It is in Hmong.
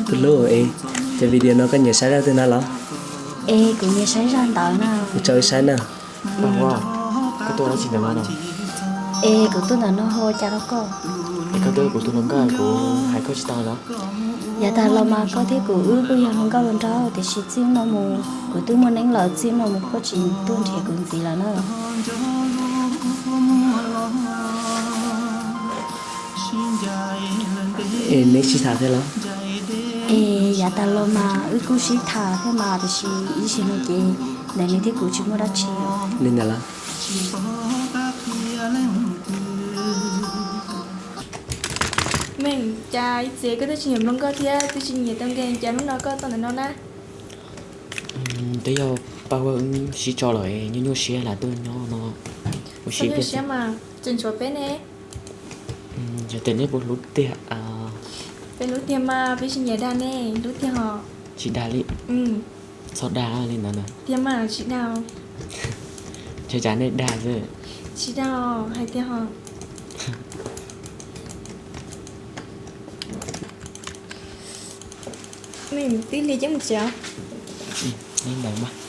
Tus hlub, es cov video no koj nyiam saib zaj twg na los? Es kuv nyiam saib zaj ntawd na. Kuv tso wb saib na. Paj Huab, koj tuaj dab tsi ntawm no no? Es kuv tuaj ntawm no ua cas rau koj? Es koj twb yog kuv tus hluas nkauj, kuv hais koj tsis tau los? Yav tag los mas koj thiab kuv wb kuj yog hluas nkauj los nraug, tiam sis txij no mus kuv twb muaj neeb lawm, txij no mus koj tsis tuaj nrhiav kuv ntxiv lawm na. Es neb sib tham thiab los? Es yav tas los mas wb kuj sib tham thiab mas, tiam sis ib sim no ces ntawm nws thiab kuv tsis muaj dab tsi. Li ntawd los? Meej, cas ib txhia koj twb tsis nyiam nplooj nkauj thiab twb tsis nyiam tau nkees, cas hnub no koj tuaj ntawm no na? Twb yog Paj Huab wb sib tso lawm, nyuaj nyuaj siab lam tuaj nyob no ua si thiab. Nyuaj siab mas tseem tshuav peb ne. Yog tias neb puas hlub tiag? Peb hlub tiag mas, peb tsis nyiam dag ne, hlub tiag hos. Tsis dag li? Txhob dag li ntawd na. Tiag mas tsis dag. Ntshai tsam nej dag xwb. Tsis dag, hais tiag hos. Twb hli coj mus tsev os. Neb ntawd mas.